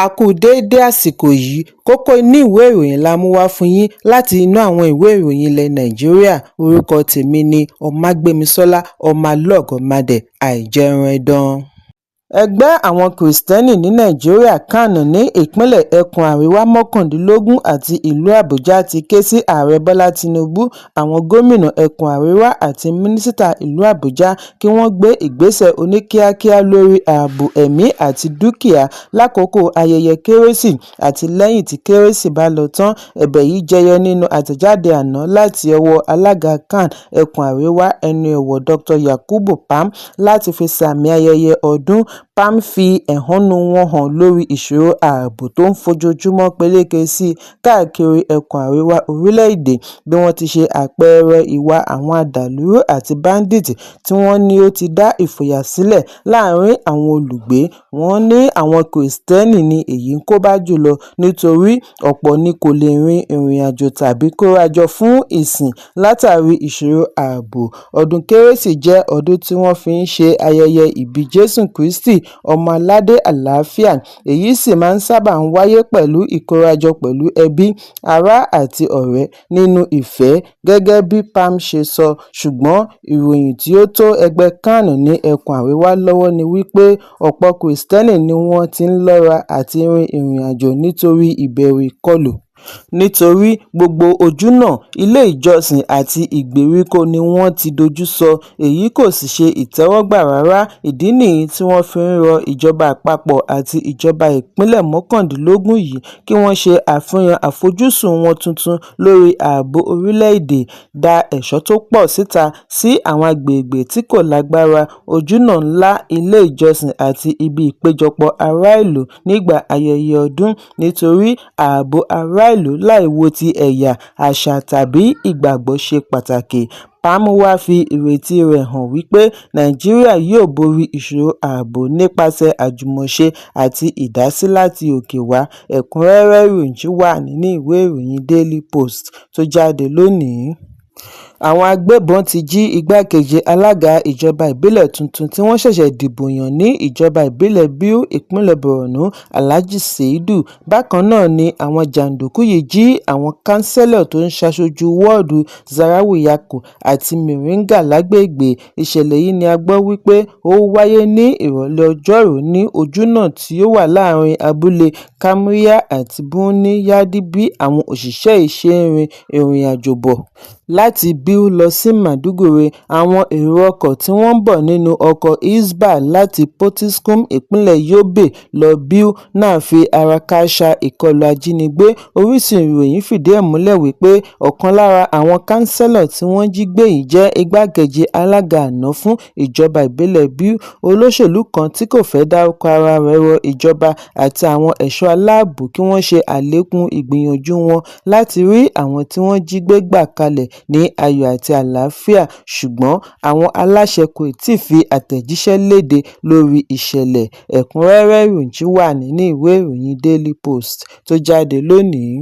A kú déédé àsìkò yìí. Kókó inú ìwé ìròyìn la mú wá fún yín láti inú àwọn ìwé ìròyìn ilẹ̀ Nàìjíríà. Orúkọ tèmi ni Ọmágbémisọ́lá Ọmọlọ́gọ̀mádẹ Àìjẹunẹdàn. Ẹgbẹ́ àwọn Kristẹni ní Nàìjíríà CAN ní ìpínlẹ̀ ẹkùn àríwá mọ́kàndínlógún àti ìlú Àbújá ti ké sí Ààrẹ Bọ́lá Tinubu, àwọn gómìnà ẹkùn àríwá àti mínísítà ìlú Àbújá kí wọ́n gbé ìgbésẹ̀ oníkíákíá lórí ààbò ẹ̀mí àti dúkìá lákòókò ayẹyẹ Kérésì àti lẹ́yìn tí Kérésì bá lọ tán. Ẹ̀bẹ̀ yìí jẹyọ nínú àtẹ̀jáde àná láti ọwọ́ alága CAN ẹkùn àríwá Ẹni-Ọ̀wọ̀ Dr. Yakubu Pam láti fi sààmì ayẹyẹ ọdún. Pam fi ẹ̀hónú wọn hàn lórí ìṣòro ààbò tó ń fojoojúmọ́ peléke sí i káàkiri ẹkùn àríwá orílẹ̀-èdè, bí wọ́n ti ṣe àpẹẹrẹ ìwà àwọn adàlúrú àti báńdíìtì tí wọ́n ní ó ti dá ìfòyà sílẹ̀ láàrin àwọn olùgbé. Wọ́n ní àwọn Kristẹni ni èyí ń kóbá jùlọ nítorí ọ̀pọ̀ ni kò lè rin ìrìnàjò tàbí kórajọ fún ìsìn látàrí ìṣòro ààbò. Ọdún Kérésì jẹ́ ọdún tí wọ́n fi ń ṣe ayẹyẹ ìbí Jésù Kristi, ọmọ aládé àlàáfíà, èyí sì máa ń sábà wáyé pẹ̀lú ìkórajọ pẹ̀lú ẹbí, ará àti ọ̀rẹ́ nínú ìfẹ́, gẹ́gẹ́ bí Pam ṣe sọ. Ṣùgbọ́n ìròyìn tí ó tó ẹgbẹ́ CAN ní ẹkùn àríwá lọ́wọ́ ni wípé ọ̀pọ̀ Kristẹni ni wọ́n ti ń lọ́ra àti rin ìrìnàjò nítorí ìbẹ̀rù ìkọlù, nítorí gbogbo ojúnà, ilé ìjọsìn àti ìgbèríko ni wọ́n ti dojú sọ, èyí kò sì ṣe ìtẹ́wọ́gbà rárá. Ìdí nìyí tí wọ́n fi ń rọ ìjọba àpapọ̀ àti ìjọba ìpínlẹ̀ mọ́kàndínlógún yìí kí wọ́n ṣe àfihàn àfojúsùn wọn tuntun lórí ààbò orílẹ̀-èdè, dá ẹ̀ṣọ́ tó pọ̀ síta sí àwọn agbègbè tí kò lágbára, ojúnà ńlá, ilé ìjọsìn àti ibi ìpéjọpọ̀ ará ìlú nígbà ayẹyẹ ọdún, nítorí ààbò ará ìlú láì wo ti ẹ̀yà, àṣà tàbí ìgbàgbọ́ ṣe pàtàkì. Pam wá fi ìrètí rẹ̀ hàn wípé Nàìjíríà yóò borí ìṣòro ààbò nípasẹ̀ àjùmọ̀ṣe àti ìdásí láti òkè wá. Ẹ̀kúnrẹ́rẹ́ ìròyìn wà nínú ìwé ìròyìn Daily Post tó jáde lónìí. Àwọn agbébọn ti jí igbákejì alága ìjọba ìbílẹ̀ tuntun tí wọ́n ṣẹ̀ṣẹ̀ dìbò yàn ní ìjọba ìbílẹ̀ Biu, ìpínlẹ̀ Borno, Alhaji Seidu. Bákan náà ni àwọn jàǹdùkú yìí jí àwọn káńsílọ̀ tó ń ṣaṣojú wọ́ọ̀dù Zarau-Yako àti Miringa lágbègbè. Ìṣẹ̀lẹ̀ yìí ni a gbọ́ wípé ó wáyé ní ìrọ̀lẹ́ Ọjọ́rú ní ojúnà tí ó wà láàrin abúlé Kamurai àti Birnin Yadi bí àwọn òṣìṣẹ́ yìí ṣe ń rin ìrìnàjò bọ̀ láti Biu lọ sí Maiduguri. Àwọn èrò ọkọ̀ tí wọ́n ń bọ̀ nínú ọkọ̀ Hisbah láti Potiskum, ìpínlẹ̀ Yobe lọ Biu náà fi ara kááṣá ìkọlù ajínigbé. Orísun ìròyìn fìdí ẹ̀ múlẹ̀ wípé ọ̀kan lára àwọn káńsílọ̀ tí wọ́n jí gbé yìí jẹ́ igbákejì alága àná fún ìjọba ìbílẹ̀ Biu. Olóṣèlú kan tí kò fẹ́ dárúkọ ara rẹ̀ rọ ìjọba àti àwọn ẹ̀ṣọ́ aláàbò kí wọ́n ṣe àlékún ìgbìyànjú wọn láti rí àwọn tí wọ́n jí gbé gbà kalẹ̀ ní ayọ̀ àti àlàáfíà, ṣùgbọ́n àwọn aláṣẹ kò tíì fi àtẹ̀jíṣẹ́ léde lórí ìṣẹ̀lẹ̀. Ẹ̀kúnrẹ́rẹ́ ìròyìn wà nínú ìwé ìròyìn Daily Post tó jáde lónìí.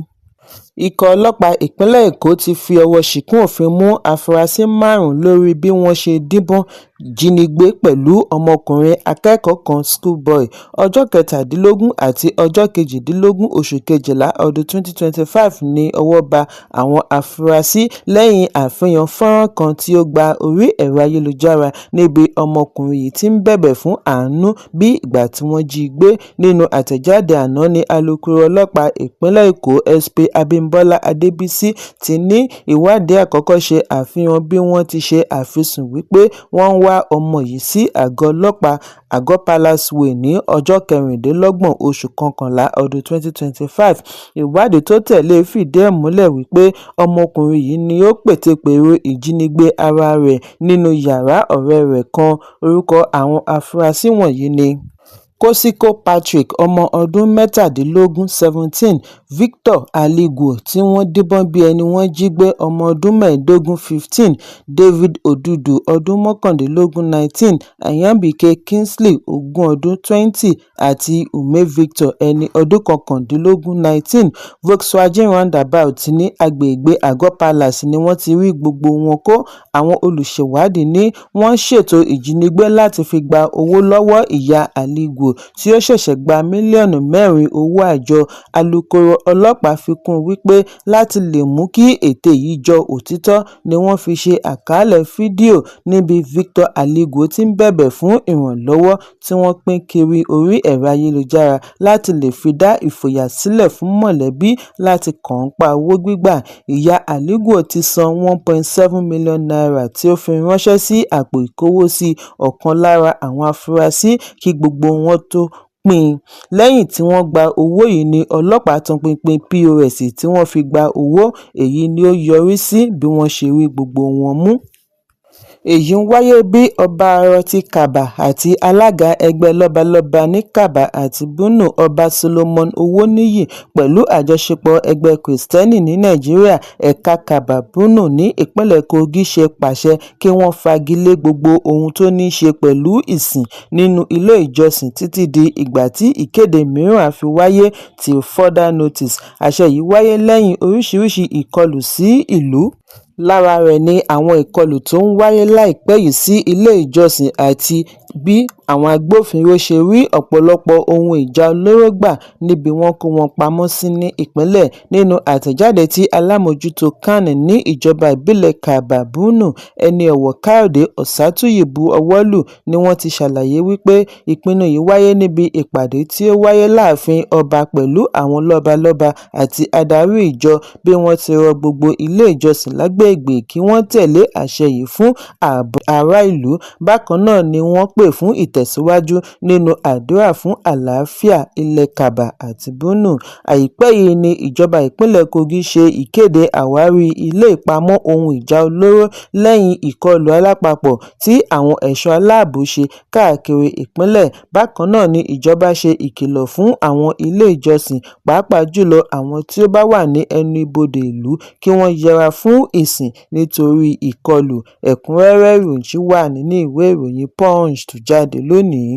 Ikọ̀ ọlọ́pàá ìpínlẹ̀ Èkó ti fi ọwọ́ ṣìnkún òfin mú àfúrásì márùn-ún lórí bí wọ́n ṣe díbọ́n ìjínigbé pẹ̀lú ọmọkùnrin akẹ́kọ̀ọ́ kan, schoolboy. Ọjọ́ 17 àti ọjọ́ 18 oṣù kejìlá ọdún 2025 ní ọwọ́ ba àwọn afurasí lẹ́yìn àfihàn fọ́nrán kan tí ó gba orí ẹ̀rọ ayélujára níbi ọmọkùnrin yìí ti ń bẹ̀bẹ̀ fún àánú bí ìgbà tí wọ́n jí i gbé. Nínú àtẹ̀jáde àná ní alūkkóró ọlọ́pàá ìpínlẹ̀ Èkó SP Abimbola Adebisi ti ní ìwádìí àkọ́kọ́ ṣe àfihàn bí wọ́n ti ṣe àfisùn wípé wọ́n ń wá ọmọ yìí sí àgọ́ ọlọ́pàá Àgọ́ Palace Way ní ọjọ́ 26 oṣù kọkànlá ọdún 2025. Ìwádìí tó tẹ̀lé e fìdí ẹ̀ múlẹ̀ wípé ọmọkùnrin yìí ni ó pète-pèrò ìjínigbé ara rẹ̀ nínú yàrá ọ̀rẹ́ rẹ̀ kan. Orúkọ àwọn afurasí wọ̀nyí ni Kósíkó Patrick, ọmọ ọdún 17, 17, Victor Aligwe tí wọ́n díbọ́n bí ẹni wọ́n jí gbé, ọmọ ọdún 15, 15, David Odudu, ọdún 19, 19, Anyabike Kingsley, ogún ọdún, 20, àti Ume Victor, ẹni ọdún 19, 19. Volkswagen Roundabout ní agbègbè Àgọ́ Palace ni wọ́n ti rí gbogbo wọn kó. Àwọn olùṣèwádìí ni wọ́n ṣètò ìjínigbé láti fi gba owó lọ́wọ́ ìyá Aligwe. Aligwe tí ó ṣẹ̀ṣẹ̀ gba mílíọ̀nù 4 owó àjọ. Alūkkoro ọlọ́pàá fi kún un wípé láti lè mú kí ète yìí jọ òtítọ́ ni wọ́n fi ṣe àkàálẹ̀ fídíò níbi Victor Aligwe ti ń bẹ̀bẹ̀ fún ìrànlọ́wọ́ tí wọ́n pín kiri orí ẹ̀rọ ayélujára láti lè fi dá ìfòyà sílẹ̀ fún mọ̀lẹ́bí láti kànńpá owó gbígbà. Ìyá Aligwe ti san ₦1.7 million tí ó fi ránṣẹ́ sí àpò ìkówósí ọ̀kan lára àwọn afurasí kí gbogbo wọn tóó pín in. Lẹ́yìn tí wọ́n gba owó yìí ní ọlọ́pàá tọpinpin POS tí wọ́n fi gba owó, èyí ni ó yọrí sí bí wọ́n ṣe rí gbogbo wọn mú. Èyí ń wáyé bí Ọbaarọ̀ ti Kabba àti alága ẹgbẹ́ lọ́balọ́ba ní Kabba àti Bunu Ọba Solomon Owoniyi pẹ̀lú àjọṣepọ̀ ẹgbẹ́ Kristẹni ní Nàìjíríà ẹ̀ka Kabba-Bunu ní ìpínlẹ̀ Kogi ṣe pàṣẹ kí wọ́n fagi lé gbogbo ohun tó ní í ṣe pẹ̀lú ìsìn nínú ilé ìjọsìn títí di ìgbà tí ìkéde mìíràn á fi wáyé till further notice. Àṣẹ yìí wáyé lẹ́yìn oríṣiríṣii ìkọlù sí ìlú. Lára rẹ̀ ni àwọn ìkọlù tó ń wáyé láìpẹ́ yìí sí ilé ìjọsìn àti bí àwọn agbófinró ṣe rí ọ̀pọ̀lọpọ̀ ohun ìjà olóró gbà níbi wọ́n kó wọn pamọ́ sí ní ìpínlẹ̀. Nínú àtẹ̀jáde tí alámòójútó CAN ní ìjọba ìbílẹ̀ Kabba-Bunu, Ẹni-ọ̀wọ̀ Káyọ̀dé Òṣátúyì bu ọwọ́ lù ni wọ́n ti ṣàlàyé wípé ìpinnu yìí wáyé níbi ìpàdé tí ó wáyé láàfin ọba pẹ̀lú àwọn lọ́balọ́ba àti adarí ìjọ bí wọ́n ti rọ gbogbo ilé ìjọsìn lágbègbè kí wọ́n tẹ̀lé àṣẹ yìí fún ààbò ará ìlú. Bákan náà ni wọ́n pè fún ìtẹ̀síwájú nínú àdúrà fún àlàáfíà ilẹ̀ Kabba àti Bunu. Àìpẹ́ yìí ní ìjọba ìpínlẹ̀ Kogi ṣe ìkéde àwárí ilé ìpamọ́ ohun ìjà olóró lẹ́yìn ìkọlù alápapọ̀ tí àwọn ẹ̀ṣọ́ aláàbò ṣe káàkiri ìpínlẹ̀. Bákan náà ni ìjọba ṣe ìkìlọ̀ fún àwọn ilé ìjọsìn pàápàá jùlọ àwọn tí ó bá wà ní ẹnu ibodè ìlú kí wọ́n yẹra fún ìsìn nítorí ìkọlù. Ẹ̀kúnrẹ́rẹ́ ìròyìn ṣì wà nínú ìwé ìròyìn Punch tó jáde lónìí.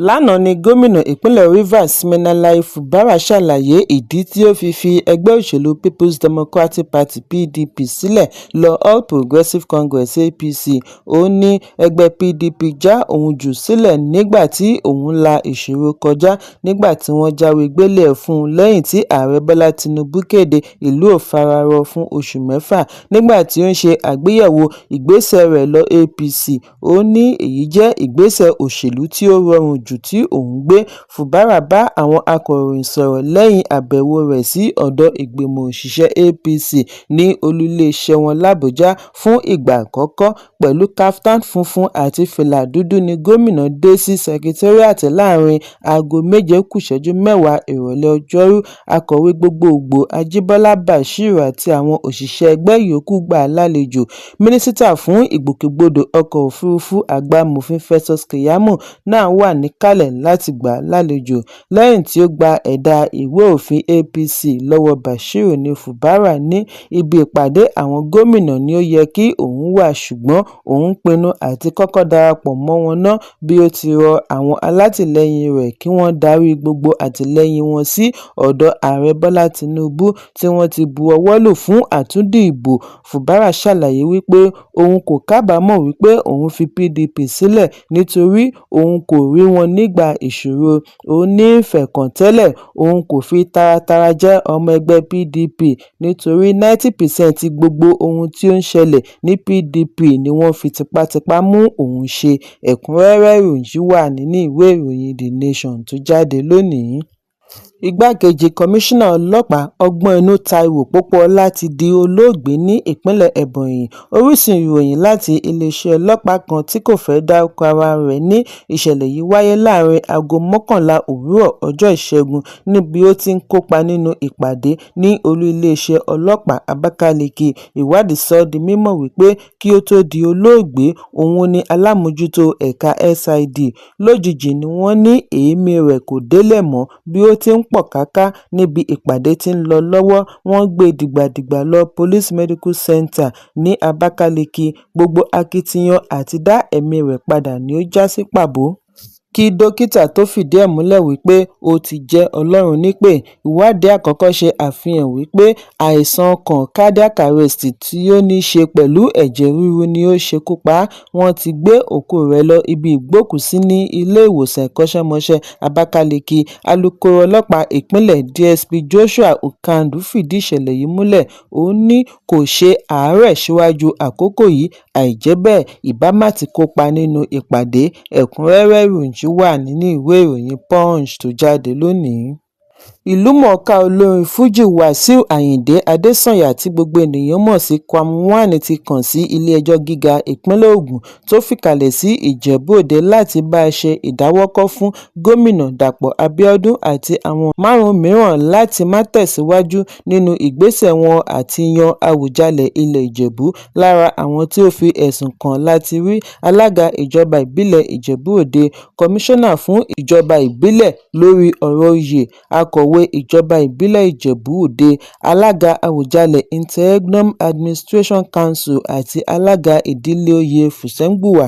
Lánàá ní gómìnà ìpínlẹ̀ Rivers Siminalayi Fubara ṣàlàyé ìdí tí ó fi fi ẹgbẹ́ òṣèlú Peoples Democratic Party (PDP) sílẹ̀ lọ All Progressives Congress (APC). Ó ní ẹgbẹ́ PDP já òun jù sílẹ̀ nígbà tí òun la ìṣòro kọjá nígbà tí wọ́n jáwé gbélé ẹ̀ fún un lẹ́yìn tí Ààrẹ Bọ́lá Tinubu kéde ìlú ò fararọ fún oṣù mẹ́fà. Nígbà tí ó ń ṣe àgbéyẹ̀wò ìgbésẹ̀ rẹ̀ lọ APC, ó ní èyí jẹ́ ìgbésẹ̀ òṣèlú tí ó rọrùn jù tí òun gbé. Fubara bá àwọn akọ̀ròyìn sọ̀rọ̀ lẹ́yìn àbẹ̀wò rẹ̀ sí ọ̀dọ̀ ìgbìmọ̀ òṣìṣẹ́ APC ní olú-iléeṣẹ́ wọn làbújá fún ìgbà àkọ́kọ́. Pẹ̀lú kaftan funfun àti fìlà dúdú ní gómìnà dé sí sẹkitériátì láàrin aago 6:50 ìrọ̀lẹ́ ọjọ́rú. Akọ̀wé gbogboògbò Ajíbọ́lá Bashir àti àwọn òṣìṣẹ́ ẹgbẹ́ yòókù gbà á lálejò. Mínísítà fún ìgbòkègbodò ọkọ̀ òfurufú àgbà Amòfin Festus Keyamo náà wà níkàlẹ̀ láti gbà á lálejò. Lẹ́yìn tí ó gba ẹ̀dà ìwé òfin APC lọ́wọ́ Bashir ní Fubara ní ibi ìpàdé àwọn gómìnà ni ó yẹ kí òun wá ṣùgbọ́n òun pinnu àti kọ́kọ́ darapọ̀ mọ́ wọn ná bí ó ti rọ àwọn alátìlẹyìn rẹ̀ kí wọ́n darí gbogbo àtìlẹyìn wọn sí ọ̀dọ̀ Ààrẹ Bọ́lá Tinubu tí wọ́n ti bu ọwọ́ lù fún àtúndì ìbò. Fubara ṣàlàyé wípé òun kò kábàámọ̀ wípé òun fi PDP sílẹ̀ nítorí òun kò rí wọn nígbà ìṣòro. Ó ní fẹ̀kàntẹ́lẹ̀ òun kò fi taratara jẹ́ ọmọ ẹgbẹ́ PDP nítorí 90% gbogbo ohun tí ó ń ṣẹlẹ̀ ní PDP ni wọ́n fi tipátipá mú òun ṣe. Ẹ̀kúnrẹ́rẹ́ ìròyìn ṣì wà nínú ìwé ìròyìn The Nation tó jáde lónìí. Igbákejì kọmíṣánná ọlọ́pàá ọgbọ́nínú Taiwo Popoola ti di olóògbé ní ìpínlẹ̀ Ebonyi. Orísun ìròyìn láti iléeṣẹ́ ọlọ́pàá kan tí kò fẹ́ dárúkọ ara rẹ̀ ní ìṣẹ̀lẹ̀ yìí wáyé láàrin aago mọ́kànlá òwúrọ̀ ọjọ́ Ìṣẹ́gun níbi ó ti ń kópa nínú ìpàdé ní olú iléeṣẹ́ ọlọ́pàá Abakaliki. Ìwádìí sọ ọ́ di mímọ̀ wípé kí ó tó di olóògbé, òun ni alámòójútó ẹ̀ka SID. Lójijì ni wọ́n ní èémí rẹ̀ kò délẹ̀ mọ́ bí ó ti ń pọ̀kàkà níbi ìpàdé tí ń lọ lọ́wọ́. Wọ́n gbé e dìgbàdìgbà lọ Police Medical Centre ní Abakaliki. Gbogbo akitiyan àti dá ẹ̀mí rẹ̀ padà ni ó já sí pàbó. Kí dókítà tóó fìdí ẹ̀ múlẹ̀ wípé ó ti jẹ́ Ọlọ́run nípẹ́. Ìwádìí àkọ́kọ́ ṣe àfihàn wípé àìsàn ọkàn cardiac arrest tó ní í ṣe pẹ̀lú ẹ̀jẹ̀ ríru ni ó ṣekú pa á. Wọ́n ti gbé òkú rẹ̀ lọ ibi ìgbókùú-sí ní iléèwòsàn ẹ̀kọ́ṣẹ́-mọṣẹ́ Àbákáliki. Alūkkóró ọlọ́pàá ìpínlẹ̀ DSP Joshua Ukandu fìdí ìṣẹ̀lẹ̀ yìí múlẹ̀. Ó ní kò ṣe àárẹ̀ síwájú àkókò yìí, àìjẹ́ bẹ́ẹ̀ ibà má ti kópa nínú ìpàdé. Ẹ̀kúnrẹ́rẹ́ ìròyìn yìí wà nínú ìwé ìròyìn Punch tó jáde lónìí. Ìlúmọ̀ọ́ká olórin Fuji Wasiu Ayinde Adesanya, tí gbogbo ènìyàn mọ̀ sí Kwam 1, ti kàn sí ilé-ẹjọ́ gíga ìpínlẹ̀ Ògùn tó fìkàlẹ̀ sí Ìjẹ̀bú-Òde láti bá a ṣe ìdáwọ́kọ̀ fún Gómìnà Dàpọ̀ Abiodun àti àwọn márùn-ún mìíràn láti má tẹ̀síwájú nínú ìgbésẹ̀ wọn àti yan Àwùjalẹ̀ ilẹ̀ Ìjẹ̀bú. Lára àwọn tí ó fi ẹ̀sùn kàn la ti rí alága ìjọba ìbílẹ̀ Ìjẹ̀bú-Òde, kọmíṣánná fún ìjọba ìbílẹ̀ lórí ọ̀rọ̀ oyè, akọ̀wé ìjọba ìbílẹ̀ Ìjẹ̀bú-Òde, alága Àwùjalẹ̀ Interregnum Administration Council àti alága ìdílé oyè Fùsẹ̀ngbuwà.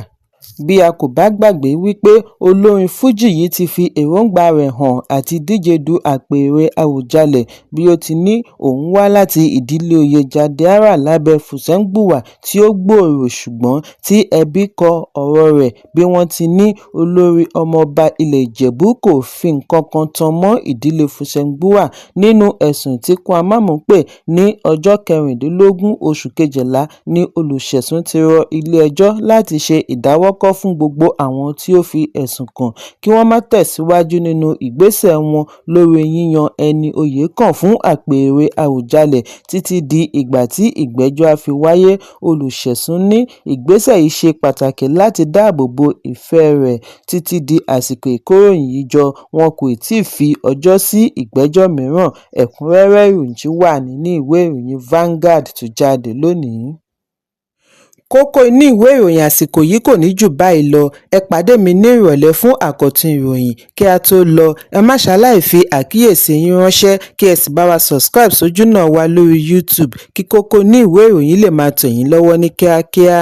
Bí a kò bá gbàgbé wípé olórin Fuji yìí ti fi èròǹgbà rẹ̀ hàn àti díje du apèrè Àwùjalẹ̀ bí ó ti ní òun wá láti ìdílé oyè Jàdéárà lábẹ́ Fùsẹ̀ngbuwà tí ó gbòòrò, ṣùgbọ́n tí ẹbí kọ ọ̀rọ̀ rẹ̀ bí wọ́n ti ní olórí ọmọọba ilẹ̀ Ìjẹ̀bú kò fi nǹkan kan tan mọ́ ìdílé Fùsẹ̀ngbuwà. Nínú ẹ̀sùn tí Kwam 1 pè ní ọjọ́ 16 oṣù kejìlá ní olùṣẹ̀sùn ti rọ ilé-ẹjọ́ láti ṣe ìdáwọ́kọ̀ fún gbogbo àwọn tí ó fi ẹ̀sùn kàn kí wọ́n má tẹ̀síwájú nínú ìgbésẹ̀ wọn lórí yíyan ẹni oyè kàn fún apẹ̀rẹ̀ Àwùjalẹ̀ títí di ìgbà tí ìgbẹ́jọ́ á fi wáyé. Olùṣẹ̀sùn ní ìgbésẹ̀ yìí ṣe pàtàkì láti dáàbò bo ìfẹ́ rẹ̀. Títí di àsìkò ìkóròyìnjọ yìí, wọn kò tí ì fi ọjọ́ sí ìgbẹ́jọ́ mìíràn. Ẹ̀kúnrẹ́rẹ́ ìròyìn yìí wà nínú ìwé ìròyìn Vanguard tó jáde lónìí. Kókó inú ìwé ìròyìn àsìkò yìí kò ní jù báyìí lọ. Ẹ pàdé mi ní ìrọ̀lẹ́ fún àkọ́tún ìròyìn. Kí a tó lọ, ẹ má ṣaláì fi àkíyèsí yín ránṣẹ́ kí ẹ sì bá wa subscribe sójúnà wa lórí YouTube kí kókó inú ìwé ìròyìn lè máa tẹ̀ yín lọ́wọ́ ní kíákíá.